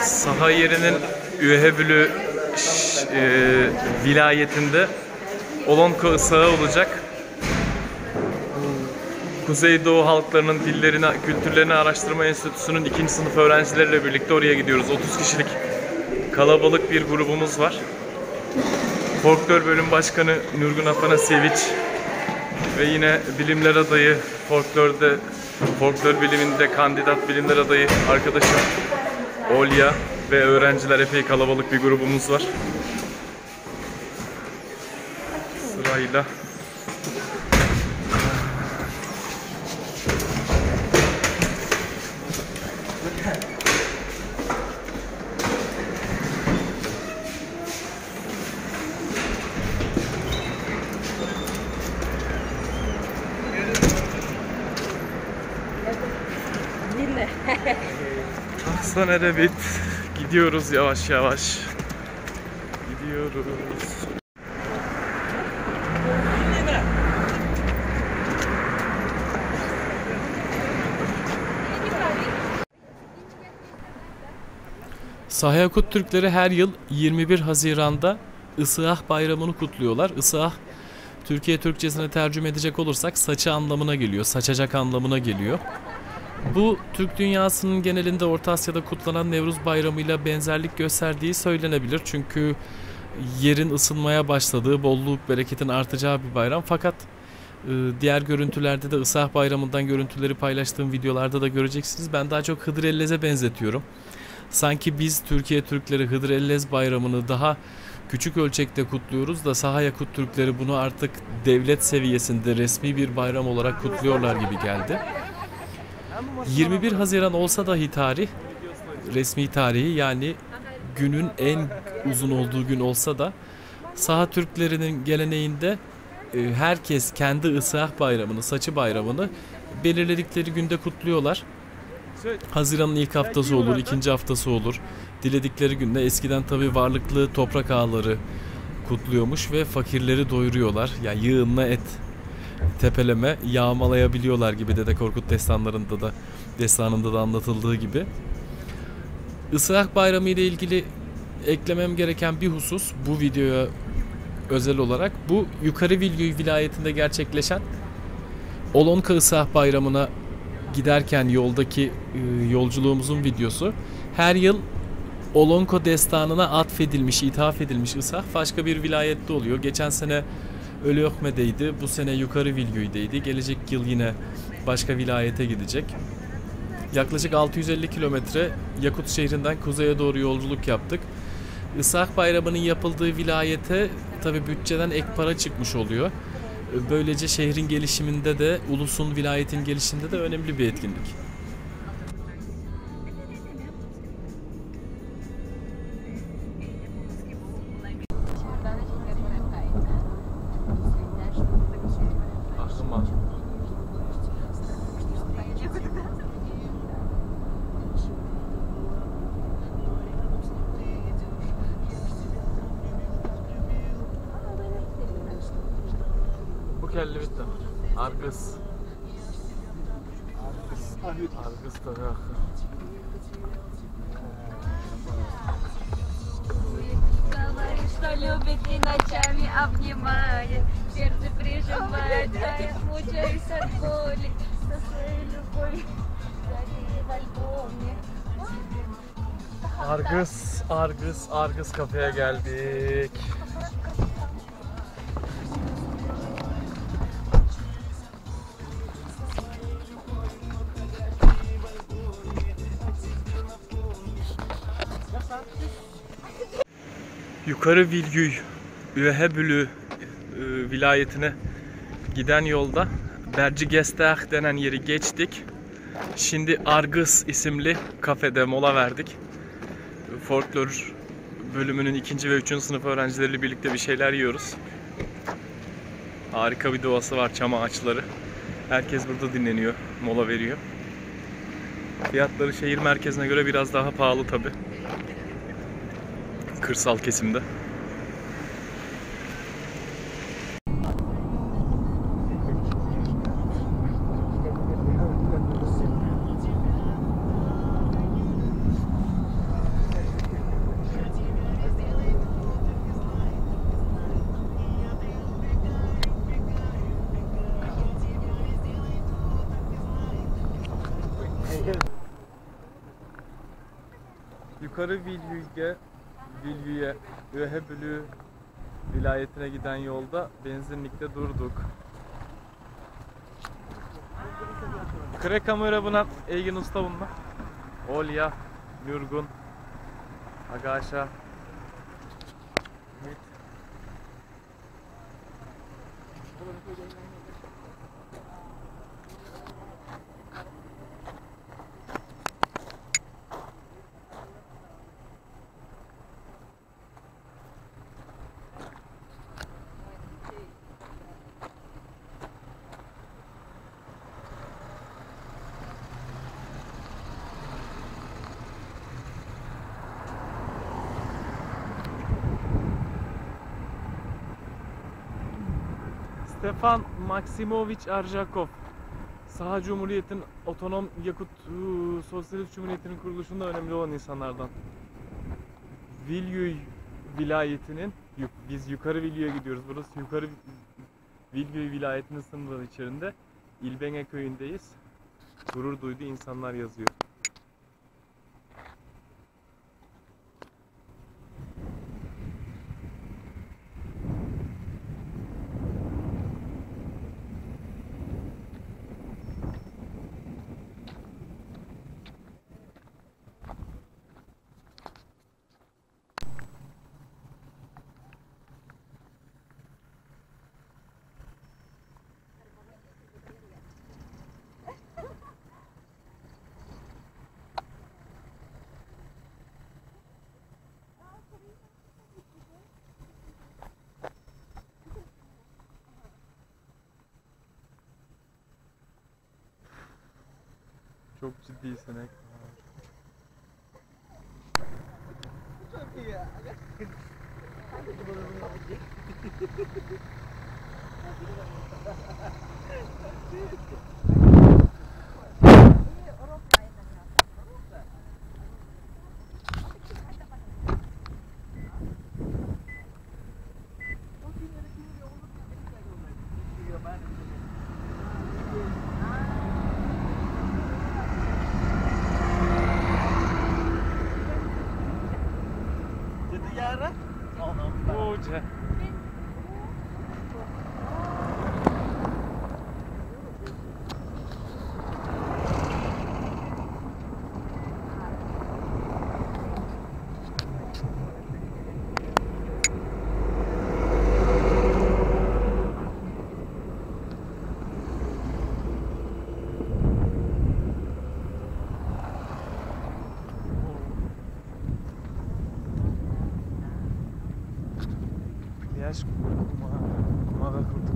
Saha yerinin Үөһээ Бүлүү vilayetinde Olonko Isağı olacak. Kuzeydoğu halklarının dillerini, kültürlerini araştırma enstitüsünün ikinci sınıf öğrencileriyle birlikte oraya gidiyoruz. 30 kişilik kalabalık bir grubumuz var. Folklor Bölüm Başkanı Nurgun Afanasyeviç ve yine bilimler adayı, folklorda, folklor biliminde kandidat bilimler adayı arkadaşım Olya ve öğrenciler epey kalabalık bir grubumuz var. Sırayla Aslan Erebit. Gidiyoruz yavaş yavaş. Gidiyoruz. Sahayakut Türkleri her yıl 21 Haziran'da Isıah Bayramı'nı kutluyorlar. Isıah, Türkiye Türkçesine tercüme edecek olursak saçı anlamına geliyor, saçacak anlamına geliyor. Bu Türk dünyasının genelinde Orta Asya'da kutlanan Nevruz Bayramı'yla benzerlik gösterdiği söylenebilir. Çünkü yerin ısınmaya başladığı, bolluk, bereketin artacağı bir bayram. Fakat diğer görüntülerde de Isıah Bayramı'ndan görüntüleri paylaştığım videolarda da göreceksiniz. Ben daha çok Hıdrellez'e benzetiyorum. Sanki biz Türkiye Türkleri Hıdrellez Bayramı'nı daha küçük ölçekte kutluyoruz da Saha Yakut Türkleri bunu artık devlet seviyesinde resmi bir bayram olarak kutluyorlar gibi geldi. 21 Haziran olsa dahi tarih, resmi tarihi yani günün en uzun olduğu gün olsa da Saha Türklerinin geleneğinde herkes kendi Isıah Bayramı'nı, Saçı Bayramı'nı belirledikleri günde kutluyorlar. Haziran'ın ilk haftası olur, ikinci haftası olur. Diledikleri günde eskiden tabii varlıklı toprak ağaları kutluyormuş ve fakirleri doyuruyorlar. Yani yığınla et tepeleme yağmalayabiliyorlar gibi Dede Korkut destanında da anlatıldığı gibi. Isıah Bayramı ile ilgili eklemem gereken bir husus bu videoya özel olarak bu Yukarı Vilyuy vilayetinde gerçekleşen Olonka Isıah Bayramı'na giderken yoldaki yolculuğumuzun videosu. Her yıl Olonko destanına atfedilmiş, ithaf edilmiş Isıah başka bir vilayette oluyor. Geçen sene Ölüokme'deydi, bu sene Yukarı Vilyuy'deydi. Gelecek yıl yine başka vilayete gidecek. Yaklaşık 650 kilometre Yakut şehrinden kuzeye doğru yolculuk yaptık. Isıah Bayramı'nın yapıldığı vilayete tabi bütçeden ek para çıkmış oluyor. Böylece şehrin gelişiminde de, ulusun, vilayetin gelişiminde de önemli bir etkinlik. Argız. Argız tabii. Что любит и ночами обнимает, сердце прижимает, а я мучаюсь от боли, со своей любовью в альбоме. Argız, Argız, Argız kafeye geldik. Yukarı Vilyuy, Үөһээ Бүлүү vilayetine giden yolda Bercigestah denen yeri geçtik. Şimdi Argız isimli kafede mola verdik. Folklor bölümünün 2. ve 3. sınıf öğrencileriyle birlikte bir şeyler yiyoruz. Harika bir doğası var, çam ağaçları. Herkes burada dinleniyor, mola veriyor. Fiyatları şehir merkezine göre biraz daha pahalı tabii. Kırsal kesimde. Yukarı Vilyuy'e, Vilyuy'e, Ühe Bülü vilayetine giden yolda benzinlikte durduk. Kre kamera buna Egin Usta bununla. Olya, Nurgun, Agaşa, Ümit. Stefan Maksimovich Arjakov, Saha Cumhuriyeti'nin otonom Yakut Sosyalist Cumhuriyeti'nin kuruluşunda önemli olan insanlardan. Vilyuy vilayetinin, biz yukarı Vilyuy'a gidiyoruz. Burası yukarı Vilyuy vilayetinin sınırları içerisinde. İlbenge köyündeyiz. Gurur duyduğu insanlar yazıyor. Çok ciddi sinek. Oje. Yaş kumağa kurduk.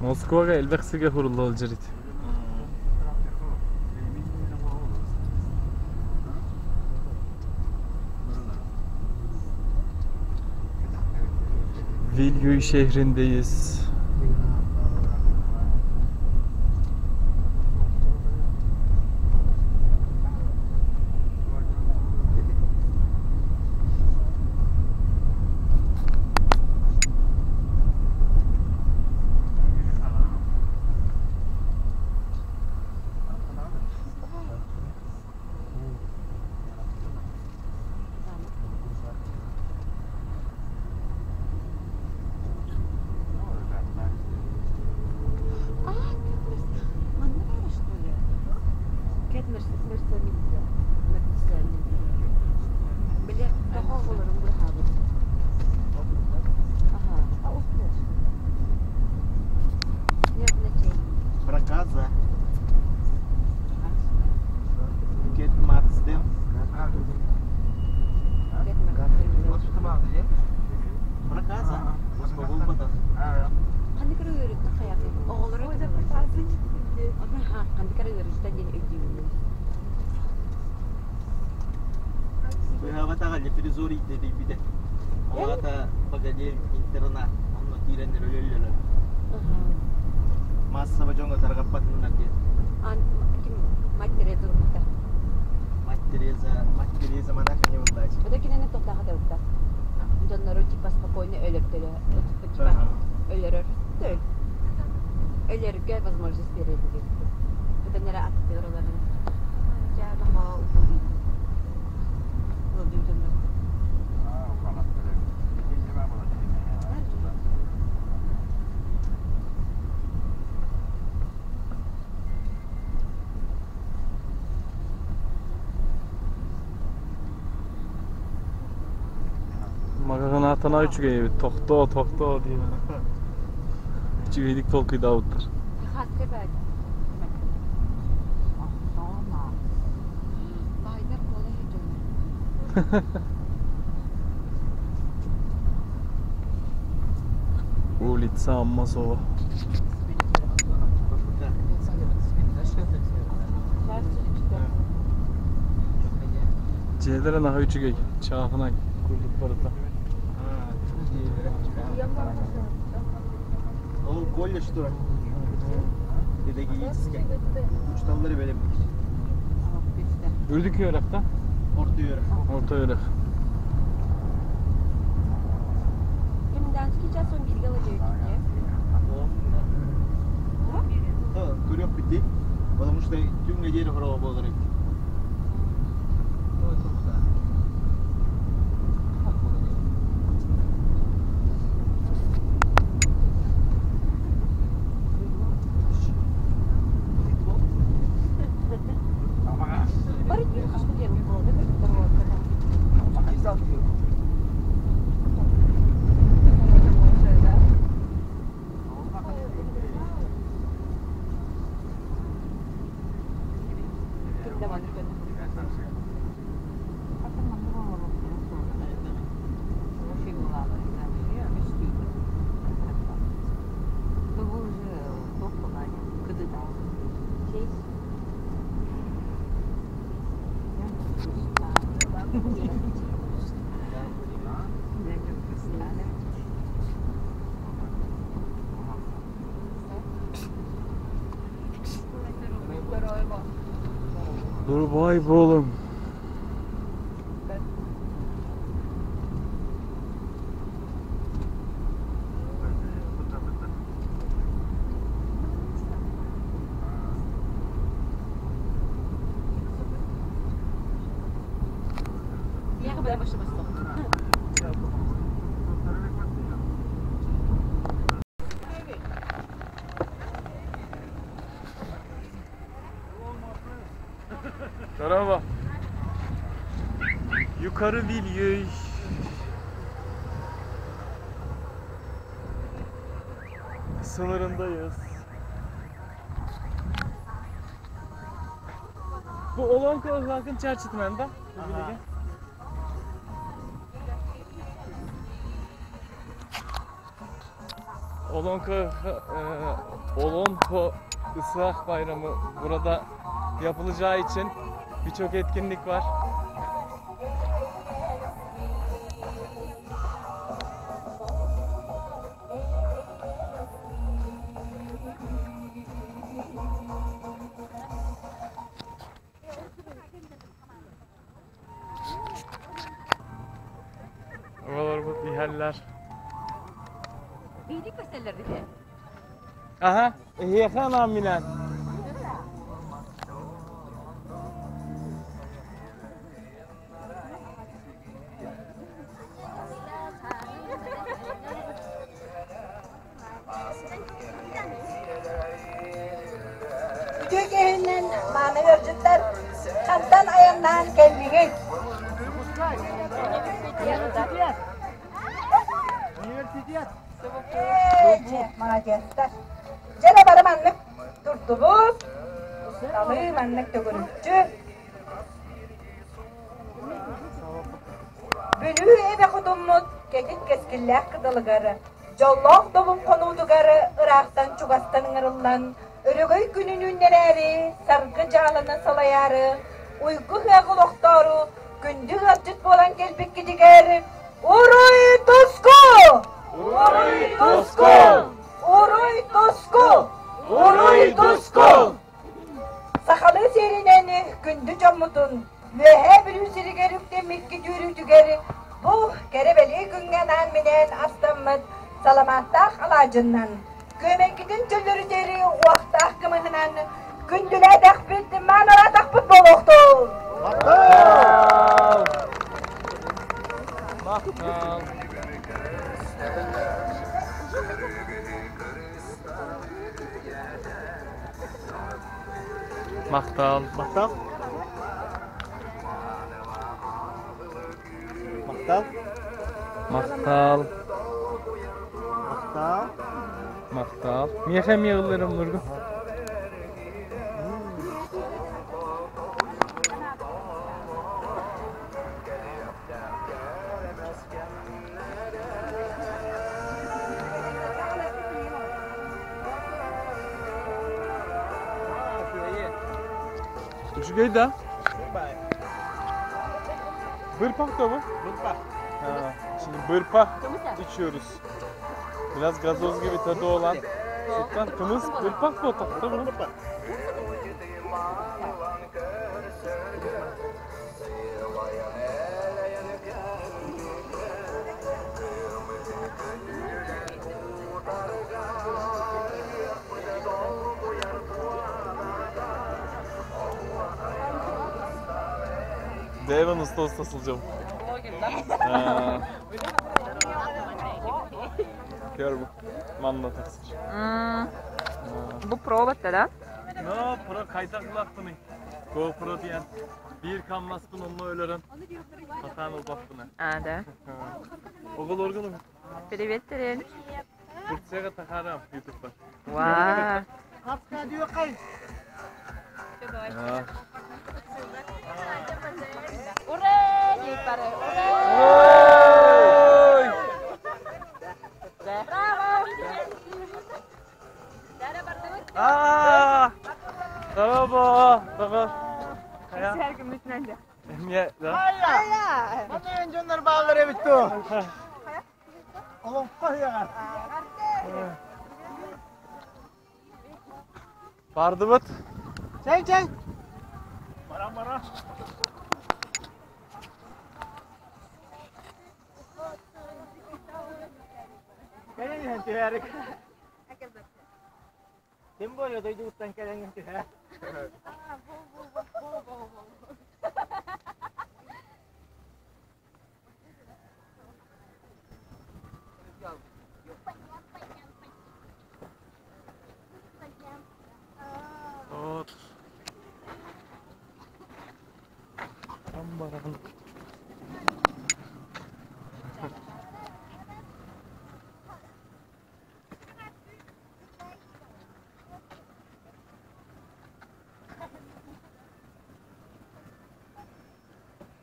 Moskvaga элбэх сиргэ курулла сылдьар. Vilyuy şehrindeyiz. Ханнык эрэ ыарыыттан диэн өйдүүбүн. Быһаабатаҕа лепрезорий дэтийбитэ. Ол аата погоди интернат онно киирэннэр өлөллөр. Массово дьоҥҥо тарҕаппатыннар диэн. Ким мать Тереза ылбыта. Мать Тереза, мать Тереза монахиня буоллааччы. Это кинини тохтоох этэ Дьоннору типа спокойно өлөртөрө, типа өлөрөр. Өлөргө возможность берер Это нера аттыыр оларын. Магаҕынаатана үчүгэй эбит. Тохтоо, тохтоо диэн. Үчүгэйдик толкуйдаабыттар. Улица Аммосова. Дьиэлэрэ наһаа үчүгэй, чааһынай курдук барыта. Ол колледж турар. Педагогическай. Учууталлары бэлэмниир. Үрдүк үөрэх да? Орто үөрэх. Орто үөрэх. Комендантский час он бирге ладеют. Көрүөх бити, потому что түүҥҥэ диэри хороҕо буолар эбит. Dur vay be oğlum. Merhaba. Yukarı Vilyuy. Sınırındayız. Bu Olonka Halkın çerçetmende. Olonka Olonko Islah Bayramı burada yapılacağı için birçok etkinlik var. Oralar bu biheller. Biydik meseleleri. Aha, Эһиэхэ анаан-минээн. Үтүө киһинэн мааны ыалдьыттар хантан айаннаан кэллигит? Университет! Ээ, молодецтар. Дьэ эрэ бары маннык турдубут, усталыы маннык төгүрүччү. Бүлүү эбэ хотуммут кэтит кэскиллээх кытылыгар, дьоллоох добун хонуутугар ыраахтан чугастан ыҥырыллан, Өрөгөй күнүн үүннэрээри, саргы дьааланы салайаары, уйгу ыһыаҕы олохтоору күндү ыалдьыт буолан кэлбиккитигэр Уруй туску! Уруй туску! Уруй туску! Уруй туску! Сахалыы сиэринэн күндү дьоммутун Үөһээ Бүлүү сиригэр үктэммиккит үөрүүтүгэр бу кэрэ-бэлиэ күҥҥэ анаан-минээн астаммыт саламааттаах алаадьыннан, күөмэйгитин чөллөрүтэри уохтаах кымыһынан күндүлээтэхпит, маанылаатахпыт буолуохтун! Махтал! Махтал! Махтал. Махтал. Махтал. Махтал. Махтал. Махтал. Миэхэ эмиэ ылларым Нургу. Үчүгэй да? Bırpak da bu. Bırpak. Ha, şimdi bırpak içiyoruz. Biraz gazoz gibi tadı olan sütten kımız bırpak mı taktı mı? Devon usta ustasılacağım. Kör bu. Manla taksır. Бу проводта да? No, pro kaytaklı GoPro diyen bir kanmaspın onunla ölürüm. Hatan ol baptını. А, да. Oğul organım. Привет, Терен. Türkçe'ye takarım YouTube'da. Вау. Ha. Ура! Ура! Oy! Aa! Tamam Tamam. Kaya. Niye? Манна дьоннор бааллар эбит дуу. Олоҥхо ыһыаҕар. Бардыбыт. Чэй чэй. Баран баран. Кэлэн иһэн түһээрик. Тем более дойдугуттан кэлэн иһэн түһээ. Ot. Tam baran.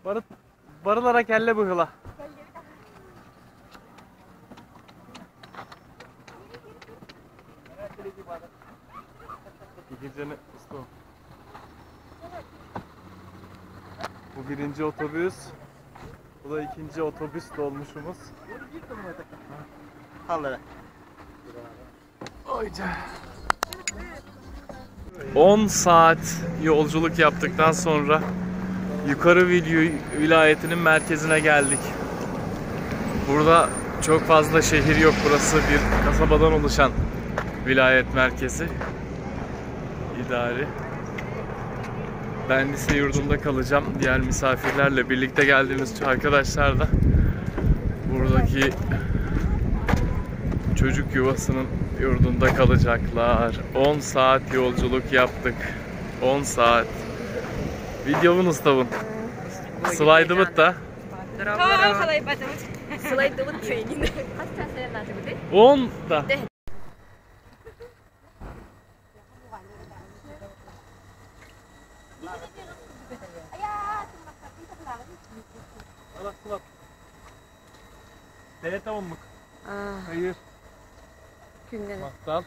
Barı, barılara kelle bıhıla. İkinci usta. Bu birinci otobüs. Bu da ikinci otobüs dolmuşumuz. Халлара. 10 saat yolculuk yaptıktan sonra Yukarı Vilyu vilayetinin merkezine geldik. Burada çok fazla şehir yok. Burası bir kasabadan oluşan vilayet merkezi. İdari. Ben lise yurdunda kalacağım. Diğer misafirlerle birlikte geldiğimiz arkadaşlar da buradaki çocuk yuvasının yurdunda kalacaklar. 10 saat yolculuk yaptık. 10 saat. Videomun ustavın. Slide'ımı da. 10 da. Dere tamamlık. Hayır. Күнгэн. Махтал.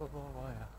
Липовая.